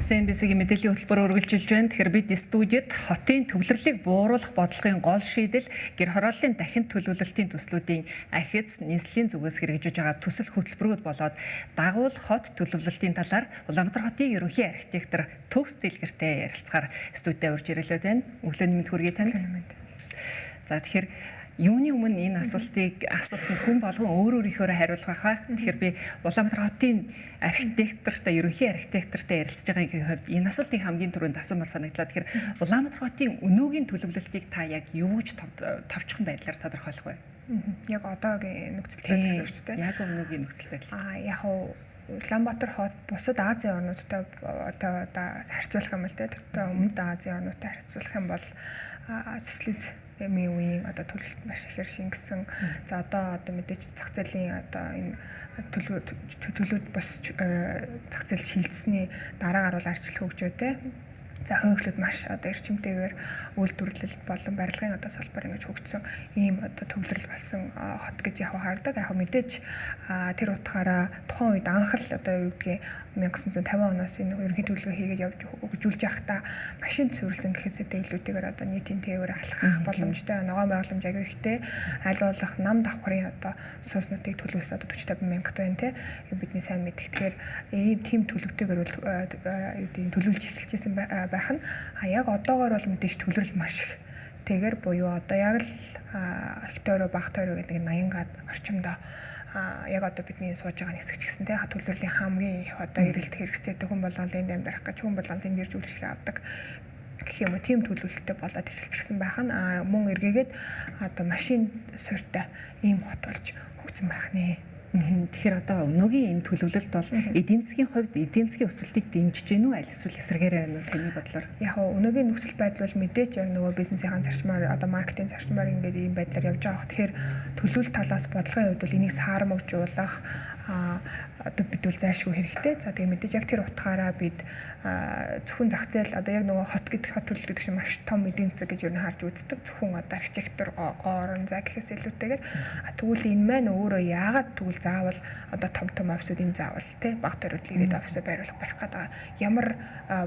CNBC-ийн мэдээллийн хөтөлбөр үргэлжилж байна. Тэгэхээр бид студид хотын төвлөрлийг бууруулах бодлогын гол шийдэл гэр хорооллын дахин төлөвлөлтийн төслүүдийн ахиц нийслэлийн зүгээс хэрэгжиж байгаа төсөл хөтөлбөрүүд болоод дагуул хот төлөвлөлтийн талаар Улаанбаатар хотын ерөнхий архитектор Төгс Дэлгэртэй ярилцахаар студидээ урьж ирэлээд байна. Өглөөний мэнд хүргэе танд. За, тэгэхээр юуны өмнө энэ асуултанд хүн болгон өөр өөрийнхөө хариулах байх. Тэгэхээр би Улаанбаатар хотын архитектортай, ерөнхий архитектортай ярилцж байгаагийн хувьд энэ асуултыг хамгийн түрүүнд асуумаар санагдлаа. Тэгэхээр Улаанбаатар хотын өнөөгийн төлөвлөлтийг та яг юу гэж товчхон байдлаар тодорхойлох вэ? Яг одоогийн нөхцөл байдал шүү дээ. Яг өнөөгийн нөхцөл байдал. Яг уу Улаанбаатар хот бусад Азийн орнуудтай одоо харьцуулах юм бол, те, өмнөд Азийн орнуудтай харьцуулах юм бол социализмын үеийн одоо төлөвлөлт маш ихээр шингэсэн. За, одоо мэдээж зах зээлийн одоо энэ төлөвлөлт бас зах зээл шилжсэний дараагаар бол ардчлал хөгжөө, те. За, хувийн маш одоо эрчимтэйгээр үйлдвэрлэлд болон барилгын одоо салбар ингэж хөгжсөн ийм одоо төвлөрөл болсон хот гэж яг хардаг. Яг мэдээж тэр утгаараа тухайн үед анх л одоо юу гэдгийг 1950 оноос энэ ерөнхий төлөвлөгөө хийгээд явж хөгжүүлж байхдаа машин цэвэрлсэн гэхээсээ илүүтэйгээр одоо нийтийн тээвэр алхах боломжтой, ногоон байгууламж аягүй ихтэй, аль болох нам давхрын одоо сууснуудыг төлөвлөсөн, одоо 40 50 мянгат байна, те, бидний сайн мэдэх. Тэгэхээр ийм тийм төлөвтэйгээр бол юу гэдгийг төлөвлөж эхэлжсэн байх нь. А яг одоогоор бол мэдээж төвлөрөл маш их тэгэр буюу одоо яг л их тойроо, бага тойроо гэдэг 80 гад орчимдоо яг одоо бидний сууж байгаа хэсэг ч гэсэн, те, төлөвлөлийн хамгийн их одоо эрэлт хэрэгцээтэй, хүн болгон энд амьдрах гэж, хүн болгон энд ирж үйлчлэгээ авдаг гэх юм уу, тийм төлөвлөлттэй болоод эхэлчихсэн байх нь. Мөн эргээгээд одоо машин суурьтай ийм хот болж хөгжсөн байх нэ. Тэгэхээр одоо өнөөгийн энэ төлөвлөлт бол эдийн засгийн хувьд эдийн засгийн өсөлтийг дэмжиж гэнэ үү, аль эсвэл эсрэгээр байна уу, таны бодлоор? Яг нь өнөөгийн нөхцөл байдал бол мэдээж яг нөгөө бизнесийн зарчмаар, одоо маркетинг зарчмаар ингээд ийм байдлаар явж байгаа. Тэгэхээр төлөвлөлт талаас, бодлогын хувьд бол энийг саармагжуулах одоо бид бол зайлшгүй хэрэгтэй. За, тэгээ мэдээж яг тэр утгаараа бид зөвхөн зах зээл, одоо яг нөгөө хот гэдэг, хот төлөв гэдэг чинь маш том эдийн засаг гэж ер нь харж үздэг. Зөвхөн одоо архитектур, гоо орон зай гэхээс илүүтэйгээр. Тэгвэл энэ маань өөрөө яагаад тэгвэл заавал одоо том том офисууд энэ заавал, тий, бага тойрогдол ирээд офисоо байруулах барих гэдэг байгаа. Ямар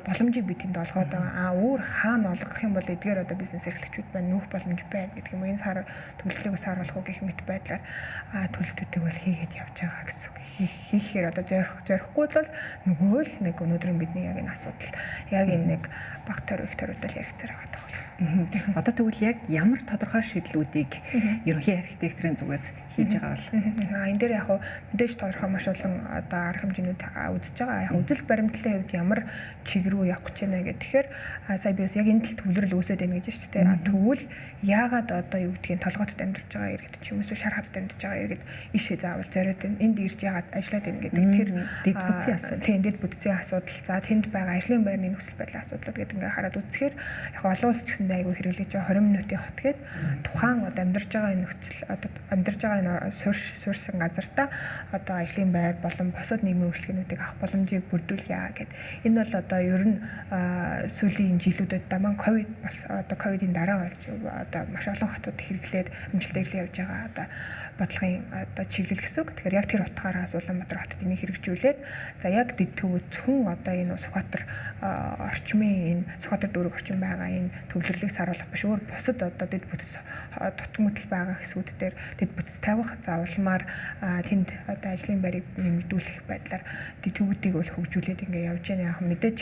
боломжийг бид тэнд олгоод байгаа. Өөр хаана олгох юм бол эдгээр одоо бизнес эрхлэгчүүд маань нүүх боломж байна гэдэг юм. Энэ сар төлөвлөлийг сааруулах уу гэх мэт байдлаар төлөлтүүдийг бол хийгээд явж байгаа гэсэн үг. Хийхээр одоо зорихгүй бол нөгөө л нэг өнөөдрийн бидний яг энэ асуудал, яг энэ нэг бага тойрог, их тойрогдол яригцаар байгаа даа. Одоо тэгвэл яг ямар тодорхой шийдлүүдийг ерөнхий архитекторын зүгээс хийж байгаа бол? Энэ дээр яг мэдээж тодорхой маш олон одоо арга хэмжээнүүд үзэж байгаа. Яг үзэл баримтлалын хувьд ямар чиг рүү явах гэж байна гэх. Тэгэхээр сая би бас яг энэ тал төвлөрөл үүсээд байна гэж шүү дээ. Тэгвэл яагаад одоо юу гэдгийг толгоотод амьдарч байгаа иргэд ч юм эсвэл шар хатад амьдарч байгаа иргэд ийшээ заавал зориод байна? Энд ирж яагаад ажиллаад байна гэдэг тэр дэд бүтцийн асуудал. Тийм, дэд бүтцийн асуудал. За, тэнд байгаа ажлын байрны нөхцөл байдлын асуудлууд гэдэг ингээ хараад үзэхээр яг олон улс ч гэсэндээ айгүй хэрэглэж байгаа 20 минутын хот гээд тухайн одоо амьдарч байгаа энэ нөхцөл, одоо амьдарч байгаа энэ суурьсан газартаа одоо ажлын байр болон бусад нийгмийн үйлчилгээнүүдийг авах боломжийг бүрдүүлье гэд. Энэ бол одоо ер нь сүүлийн жилүүдэд даман ковид бас одоо ковидын дараа болж одоо маш олон хотууд хэрэглээд амжилттай явж байгаа одоо бодлогын одоо чиглэл гэсэн үг. Тэгэхээр яг тэр утгаараас Улаанбаатар хотод энийг хэрэгжүүлээд, за, яг дэд төвөө зөвхөн одоо энэ Сүхбаатар орчмын, энэ Сүхбаатар дүүрэг орчин байгаа энэ төвлөрлийг сааруулах биш, өөр бусад одоо дэд бүтц дутмөдөл байгаа хэсгүүд дээр дэд бүтц тавих, за, улмаар тэнд одоо ажлын байрыг нэмэгдүүлэх байдлаар дэд төвүүдийг бол хөгжүүлээд ингээ явж байна. Яг мэдээж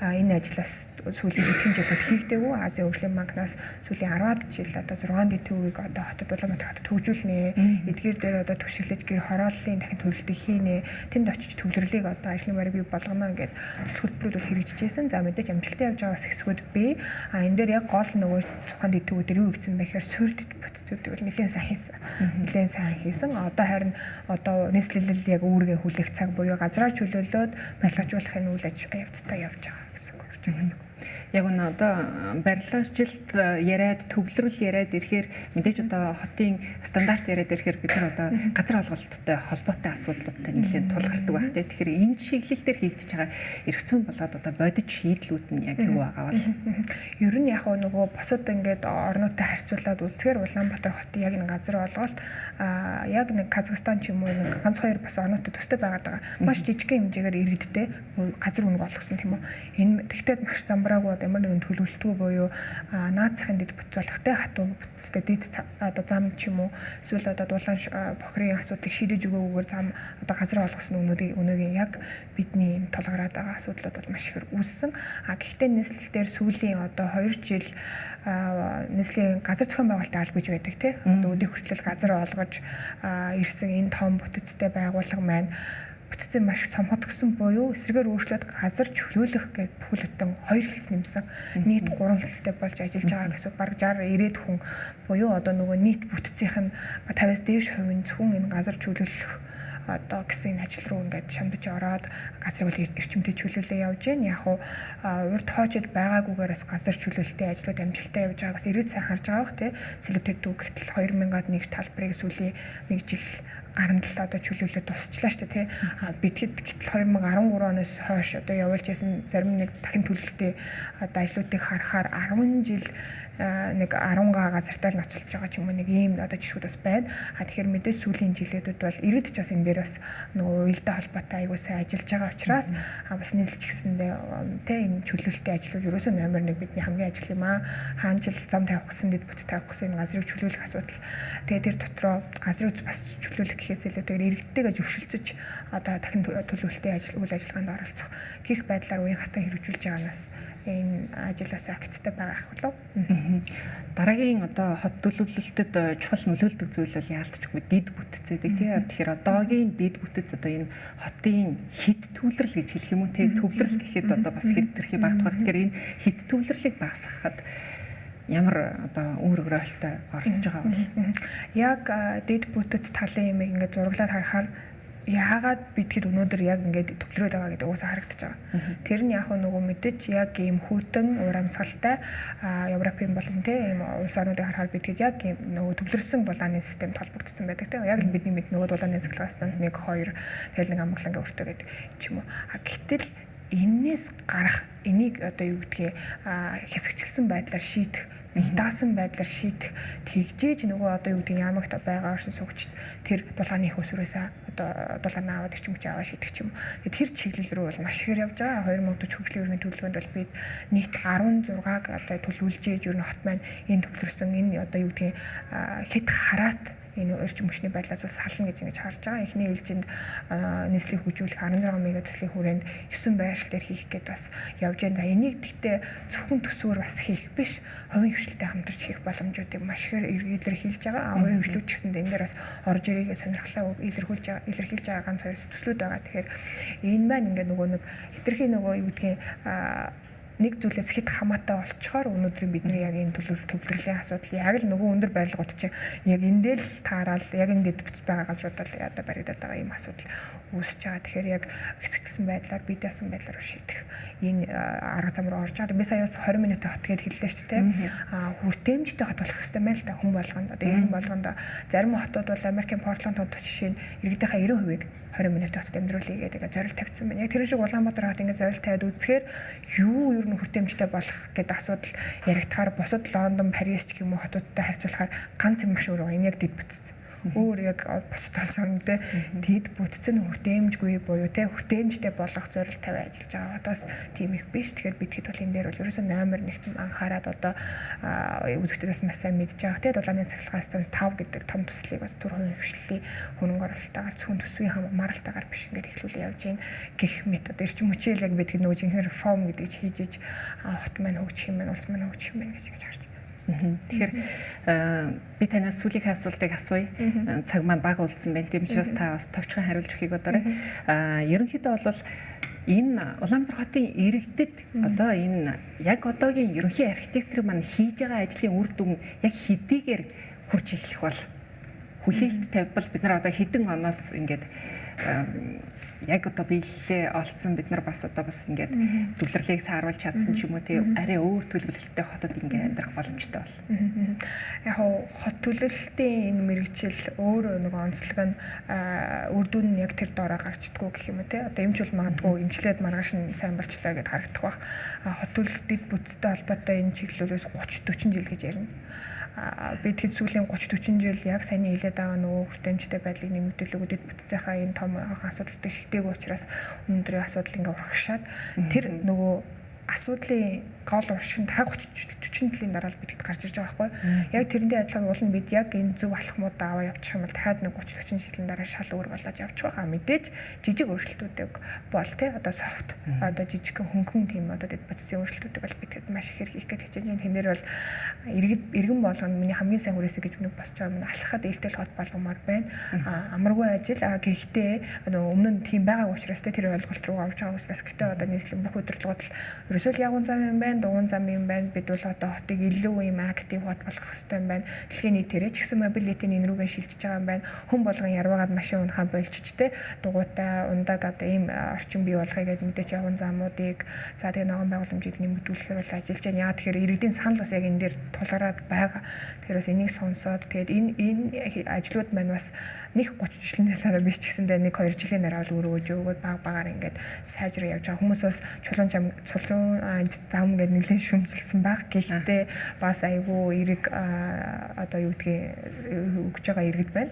энэ ажил бас сүүлийн хэдхэн жил бол хийгдээгүй. Азийн хөгжлийн банкнаас сүүлийн 10-аад жил одоо 6 дэд төвийг одоо хотод, Улаанбаатар хотод хөгжүүлнэ. Эдгээр дээр одоо түшиглэж гэр хорооллын дахин төлөлтийг хийнэ. Тэнд очиж төвлөрлийг одоо ажлын байрыг бий болгоно ингээд төсөл хөтөлбөрүүд бол хэрэгжижсэн. За, мэдээж амжилттай явж байгаа бас хэсгүүд бий. Энэ дээр яг гол нөгөө тухайн дэд төвүүд дээр юу хийгдсэн бэ гэхээр суурь дэд бүтцүүдийг бол нэлээд сайн хийсэн. Нэлээд сайн хийсэн. Одоо харин одоо нийслэл яг үүргээ хүлээх цаг буюу газраар чөлөөлөөд барилгажуулахын үйл ажил явцтай явж байгаа гэсэн үг орж байгаа гэсэн үг. Яг үнэ, одоо барилгачлалт яриад, төвлөрөл яриад ирэхээр, мэдээж одоо хотын стандарт яриад ирэхээр бид нар одоо газар олголттой холбоотой асуудлуудтай нэлээд тулгардаг байх, тийм. Тэгэхээр энэ чиглэл дээр хийгдэж байгаа эрх зүйн болоод одоо бодит шийдлүүд нь яг юу байгаа бол? Ер нь яг нөгөө бусад ингээд орнуудтай харьцуулаад үзэхээр Улаанбаатар хотын яг нэг газар олголт яг нэг Казахстан ч ч юм уу нэг ганц хоёр бас орнуудад төстэй байгаад байгаа. Маш жижигхэн хэмжээгээр иргэдтэй газар үнэг олгосон тийм үү. Энэ тэгтээд маш замбраагүй ямар нэгэн төлөвлөлтгүй буюу наад захын дэд бүтц болох те хатуу бүтцтэй дэд одоо зам ч юм уу эсвэл одоо дулаан бохирын асуудлыг шийдэж өгөөгүйгээр зам одоо газар олгосон үнэгийн яг бидний энэ тулгараад байгаа асуудлууд бол маш ихээр үүссэн. А гэхдээ нийслэл дээр сүүлийн одоо 2 жил нийслэлийн газар зохион байгуулалтын алба гэж байдаг тий. Одоо өдий хүртэл газар олгож ирсэн энэ том бүтцтэй байгууллага маань бүтцийн маш их цомхотгсон буюу эсрэгээр өөрчлөлт газар чөлөөлөх гэж бүхэл бүтэн 2 хэлц нэмсэн. Нийт 3 хэлцтэй болж ажиллаж байгаа гэсэн үг. Бараг 60 90 хүн буюу одоо нөгөө нийт бүтцийнх нь 50-аас дээш хувь нь зөвхөн энэ газар чөлөөлөх одоо гэсэн энэ ажил руу ингээд шамдаж ороод газрыг бол эрчимтэй чөлөөлөө явж байна. Яг уу урд хоочод байгаагүйгээр бас газар чөлөөлтийн ажлууд амжилттай явж байгааг бас иргэд сайн харж байгаа бох тий. Сэлэвтэд дүү гэтэл 2000-ад нэг талбарыг сүүлийн нэг жил гаранд л одоо чөлөөлөд тусчлаа шүү дээ тий. А бид гэтэл 2013 оноос хойш одоо явуулж ясан зарим нэг дахин төлөлтийн одоо ажлуудыг харахаар 10 жил нэг 10 га газартаа л ноцолж байгаа ч юм уу нэг ийм одоо жишгүүд бас байна. А тэгэхээр мэдээж сүүлийн жилүүдэд бол иргэд ч бас энэ дээр бас нөгөө уялдаа холбоотой аягүй сайн ажиллаж байгаа учраас бас нийлж гисэндээ тэ энэ чөлөөлтийн ажлууд ерөөсөө номер 1 бидний хамгийн ажил юм аа. Хаан жил зам тавих гэсэн дэд бүт тавих гэсэн энэ газрыг чөлөөлөх асуудал. Тэгээ тэр дотроо газрыг бас чөлөөлөх гэхээс илүүтэйгээр иргэдтэйгээ зөвшөлдсөж одоо дахин төлөвлөлтийн ажил үйл ажиллагаанд оролцох гих байдлаар уян хатан хэрэгжүүлж байгаанаас энэ ажил бас агцтай байгаа ах болов. Дараагийн одоо хот төлөвлөлтөд чухал нөлөөлдөг зүйл бол яалтчгүй дэд бүтэц гэдэг тий. Тэгэхээр одоогийн дэд бүтэц одоо энэ хотын хит төвлөрөл гэж хэлэх юм уу тий. Төвлөрөл гэхэд одоо бас хэр тэрхий багтах. Тэгэхээр энэ хит төвлөрлийг багасгахад ямар одоо үүрэг ролтой оролцож байгаа бол яг дэд бүтэц талын юмыг ингээд зураглаад харахаар яагаад бид хэд өнөөдөр яг ингээд төвлөрөөд байгаа гэдэг угаасаа харагдаж байгаа. Тэр нь яг нөгөө мэдээж яг ийм хүйтэн уур амьсгалтай Европын болон те ийм улс орнуудыг харахаар бид хэд яг ийм нөгөө төвлөрсөн дулааны системд холбогдсон байдаг те. Яг л бидний мэд нөгөө дулааны цахилгаан станц 1 2 тэгэл нэг амгалангийн өртөө гэдэг ч юм уу. А гэтэл энээс гарах энийг одоо юу гэдгийг хэсэгчлсэн байдлаар шийдэх, даасан байдлаар шийдэх тэгжээж нөгөө одоо юу гэдгийг ямагт байгаа оршин суугчид тэр дулааны их өсвөрөөсөө одоо дулаанаа аваад эрчим хүч аваа шийдэх ч юм. Тэр чиглэл рүү бол маш ихээр явж байгаа. 2040 хөгжлийн ерөнхий төлөвлөгөөнд бол бид нийт 16-г одоо төлөвлөж ер нь хот маань энэ төвлөрсөн энэ одоо юу гэдгийг хэд хараат энэ эрчим хүчний байдлаас бас сална гэж ингэж харж байгаа. Эхний ээлжинд нийслэлийг хөгжүүлэх 16 мега төслийн хүрээнд 9 байршил дээр хийх гээд бас явж байна. За энийг гэхдээ зөвхөн төсвөр бас хийх биш, хувийн хвшлтэй хамтарч хийх боломжуудыг маш ихээр илэрхийлж байгаа. Хувийн хвшлүүд ч гэсэн энэ дээр бас орж ирээгээ сонирхлоо илэрхийлж байгаа ганц хоёр төслүүд байгаа. Тэгэхээр энэ маань ингээд нөгөө нэг хэтэрхий нөгөө юу гэдгийг нэг зүйлээс хэд хамаатай болцохоор өнөөдрийн бидний яг энэ төвлөрлийн асуудал яг л нөгөө өндөр барилгууд чинь яг эндээ л таараал яг энэ дэд бүц байгаа газруудад л одоо баригдаад байгаа ийм асуудал үүсэж байгаа. Тэгэхээр яг хэсэгчсэн байдлаар бие даасан байдлаар шийдэх энэ арга зам руу орж байгаа. Би сая бас 20 минутын хот гээд хэллээ шүү дээ. Хүртээмжтэй хот болох хэрэгтэй байна л да хүн болгонд. Одоо иргэн болгонд зарим хотууд бол Америкийн Портланд хот жишээ нь иргэдийнхаа 90%-ийг 20 минутын хотод амьдруулъя гэдэг зорилт тавьсан байна. Яг тэр шиг Улаанбаатар хот ингээд зорилт тавиад үзэхээр юу ер нь хүртээмжтэй болох гэдэг асуудал яригдахаар бусад Лондон, Парис ч гэх юм уу хотуудтай харьцуулахаар ганц юм маш өөр байгаа. Энэ яг дэд бүтц. Өөр яг бусад улс орн те тэд бүтц нь хүртээмжгүй буюу те хүртээмжтэй болох зорилт тавиа ажиллаж байгаа. Одоос тийм их биш. Тэгэхээр бид хэд бол энэ дээр бол ерөөсөө номер 1 анхаарад одоо үзэгчдээс бас маш сайн мэдж байгаа. Те дулааны цахилгаан станц 5 гэдэг том төслийг бас төр хувийн хвшлийн хөрөнгө оруулалтаагаар зөвхөн төсвийн хамгаалтаагаар биш ингээд эхлүүлээ явж гин гэх мэт одоо эрчим хүчээр яг бид нөгөө жинхэнэ реформ гэдгийг хийж иж хот маань хөгжих юм байна, улс маань хөгжих юм байна гэж ингэж харж байна. Тэгэхээр би танаас сүүлийн асуултыг асууя. Цаг маань бага үлдсэн байна. Тийм учраас та бас товчхон хариулж өгөхийг бодоорой. Ерөнхийдөө бол энэ Улаанбаатар хотын иргэдэд одоо энэ яг одоогийн ерөнхий архитектор маань хийж байгаа ажлын үр дүн яг хэдийгээр хүрч эхлэх бол хүлээлт тавьбал бид нар одоо хэдэн оноос ингээд яг одоо биелэлээ олцсон бид нар бас одоо бас ингээд төвлөрлийг сааруулж чадсан ч юм уу тий арай өөр төлөвлөлттэй хотод ингээд амьдрах боломжтой бол. Яг хот төлөвлөлтийн энэ мэргэжил өөрөө нөгөө онцлог нь үр дүн нь яг тэр доороо гарчдаггүй гэх юм уу тий. Одоо эмч бол магадгүй эмчлээд маргааш нь сайн болчлаа гэд харагдах бах. Хот төлөвлөлтөд бүтцтэй холбоотой энэ чиглэлээс 30 40 жил гэж ярина. Бид хэд сүүлийн 30 40 жил яг саяны хэлээд байгаа нөгөө хүртээмжтэй байдлыг нэмэгдүүлээгүүд эд бүтцийнхаа энэ том асуудлыг шигтээгүй учраас өнөөдрийн асуудал ингээ урагшаад тэр нөгөө асуудлын гол уршиг нь дахиад 30 40 жилийн дараа л бидэд гарч ирж байгаа байхгүй. Яг тэрнтэй адилхан уул нь бид яг энэ зөв алхмуудаа аваа явчих юм бол дахиад нэг 30 40 жилийн дараа шал өөр болоод явчих байгаа. Мэдээж жижиг өөрчлөлтүүдийг бол те одоо soft одоо жижигхэн хөнгөн тийм одоо дэд бодисын өөрчлөлтүүдийг бол бид маш ихээр хийх гэж хичээж байна. Тэн дээр бол иргэн болгоно миний хамгийн сайн хүрээсэй гэж миний босч байгаа юм алхахад ээлтэй хот болгомоор байна. Амаргүй ажил. Гэхдээ нөгөө өмнө нь тийм байгаа учраас те тэр ойлголт руу авч байгаа учраас гэхдээ одоо нийслэлийн бүх удирдлагууд л ерөөсөө л ягуун зам юм байна, дугуйн зам юм байна. Бид бол одоо хотыг илүү юм active хот болгох хэрэгтэй юм байна. Дэлхийн нийтээрээ ч гэсэн mobility-ний энэ рүүгээ шилжиж байгаа юм байна. Хүн болгон ярваагаад машин унахаа болчих те дугуйтай ундаг одоо ийм орчин бий болгоё гэдээ мэдээч явган замуудыг за тэгээ ногоон байгууламжийг нэмэгдүүлэхээр бол ажиллаж байна. Яагаад тэгэхээр иргэдийн санал бас яг энэ дээр тулгараад байгаа. Тэгэхээр бас энийг сонсоод тэгээд энэ ажлууд маань бас нэг 30 жилийн талаараа биш ч гэсэндээ 1 2 жилийн дараа бол үр өгөөж өгөөд баг багаар ингээд сайжраа явж байгаа. Хүмүүс бас чулуун зам гэдэг нэлээд шүмжлсэн баг. Гэхдээ бас айгүй эрэг одоо юу гэдгийг өгж байгаа иргэд байна.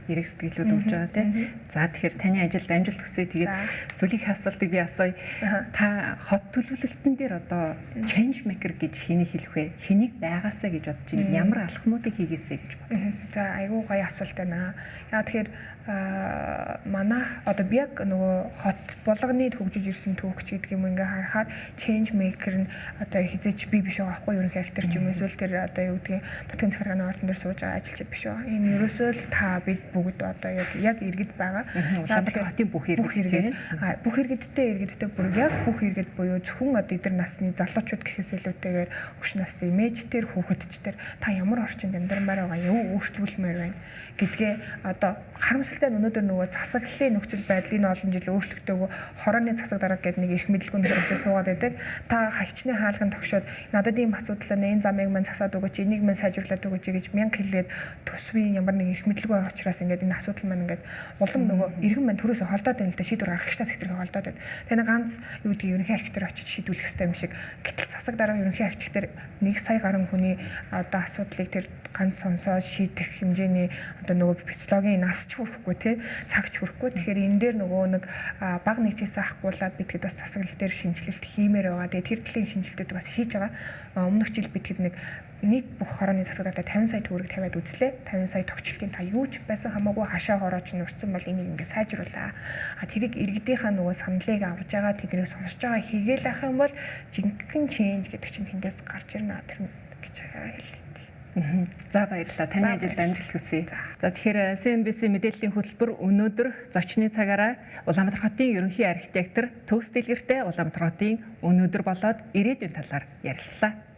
Эрэг сэтгэлүүд өгж байгаа тийм. За тэгэхээр таны ажилд амжилт хүсье. Тэгээд сүүлийн асуултыг би асууя. Та хот төлөвлөлтөн дээр одоо change maker гэж хэнийг хэлэх вэ? Хэнийг байгаасаа гэж бодож байна? Ямар алхмуудыг хийгээсэй гэж бодож байна? За айгүй гоё асуулт байна. Яа тэгэхээр манай одоо би яг нөгөө хот болгоны хөгжиж ирсэн түүхч гэдэг юм ингээ харахаар change maker нь одоо хизээч би биш байгаа байхгүй, ерөнхий архитектор ч юм эсвэл тэр одоо юу гэдгийг нутгийн захиргааны ордон дээр сууж байгаа ажилчид биш байгаа. Энэ ерөөсөө л та бид бүгд одоо яг иргэд байгаа. Улаанбаатар хотын бүх иргэд бүх иргэдтэй иргэдтэй бүр яг бүх иргэд буюу зөвхөн одоо эдгээр насны залуучууд гэхээс илүүтэйгээр хөш насны имижтэр хүүхэдчдэр та ямар орчинд амьдрмаар байгаа, юу өөрчлөлмөр байна гэдгээ одоо харамсалтай нь өнөөдөр нөгөө засаглалын нөхцөл байдлын олон жил өөрчлөгдөөгүй хорооны засаг дарга гэдэг нэг эрх мэдэлгүй нөхөр очиж суугаад байдаг. Та хагчны хаалган тогшоод надад ийм асуудал байна, энэ замыг мань засаад өгөөч, энийг мань сайжруулад өгөөч гэж мянга хэлээд төсвийн ямар нэг эрх мэдэлгүй байгаа учраас ингээд энэ асуудал маань ингээд улам нөгөө иргэн маань төрөөсөө холдоод байна л да, шийдвэр гаргах хэвчээ холдоод байна. Тэгээ ганц юу гэдгийг ерөнхий архитектор очиж шийдвүлэх ёстой юм шиг. Гэтэл засаг дарга ерөнхий архитектор 1 сая гаруй хүний одоо асуудлыг тэр ганц сонсоод шийдэх хэмжээний одоо нөгөө физиологийн нас ч хүрэхгүй тий цаг ч хүрэхгүй. Тэгэхээр энэ дээр нөгөө нэг баг нэгжээс ахгуулаад бид хэд бас засаглал дээр шинжилэлт хиймээр байгаа. Тэгээ тэр төрлийн шинжилтүүдийг бас хийж байгаа. Өмнөх жил бид хэд нэг нийт бүх хорооны засаг дарга 50 сая төгрөг тавиад үзлээ. 50 сая тогтчлтын та юу ч байсан хамаагүй хашаа хорооч нүрцэн бол энийг ингээ сайжруулаа. А тэрийг иргэдийнхаа нөгөө саналыг авч байгаа, тэднийг сонсож байгаа хийгээл ах юм бол жинхэнэ change гэдэг чинь тэндээс гарч ирнэ тэр гэж хэллээ. За баярлалаа. Таны ажилд амжилт хүсье. За тэгэхээр CNBC мэдээллийн хөтөлбөр өнөөдөр зочны цагаараа Улаанбаатар хотын ерөнхий архитектор Төгс Дэлгэртэй Улаанбаатар хотын өнөөдөр болоод ирээдүйн талаар ярилцлаа.